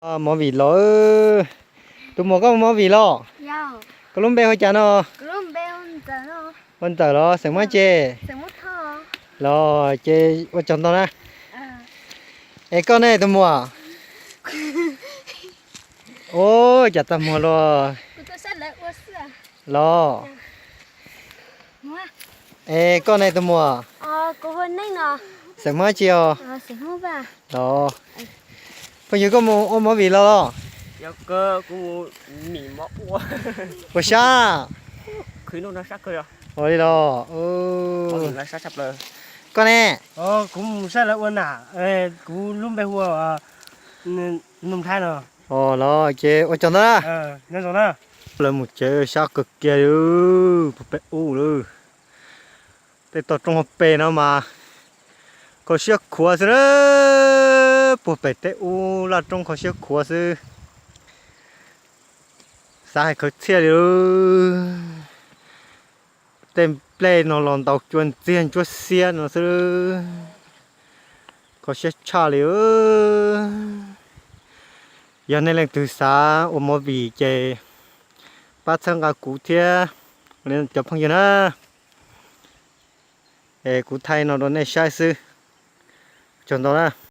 Movie los. Tus muam, koj mus movie los? Koj lub npe hu cas no? Ua Ntxawm los, xeem Mab Ces? Los ces ua tsaug ntau na. Es koj ne tus muam? Ua cas txaj muag luaj los? Es koj ne tus muam? Xeem Hmoob tsi os? Los, phooj ywg, koj mus ua movie los los? Puas sab? Ua li los. Koj ne? Kuv mus saib lawv ua nam, kuv lub npe hu ua Num Thai no. Los ces ua tsaug ntau na. Lawv mus tsev sab kawg kiag li, puag pem ub lawm. Tej toj roob hauv pes no mas kho siab khuav xwb na. Puag pem tej ub laj roob kho siab khuav xwb. Xav hais khawv txhiaj li. Tej nplej no los ntaus cua ntxiag ntsuab xiab no xwb. Kho siab tshaj li. Yog nej leej twg xav ua movie ces pab txhawb nqa kuv thiab cov phooj ywg na. Es kuv thaij no rau nej saib xwb. Tsaug ntau na.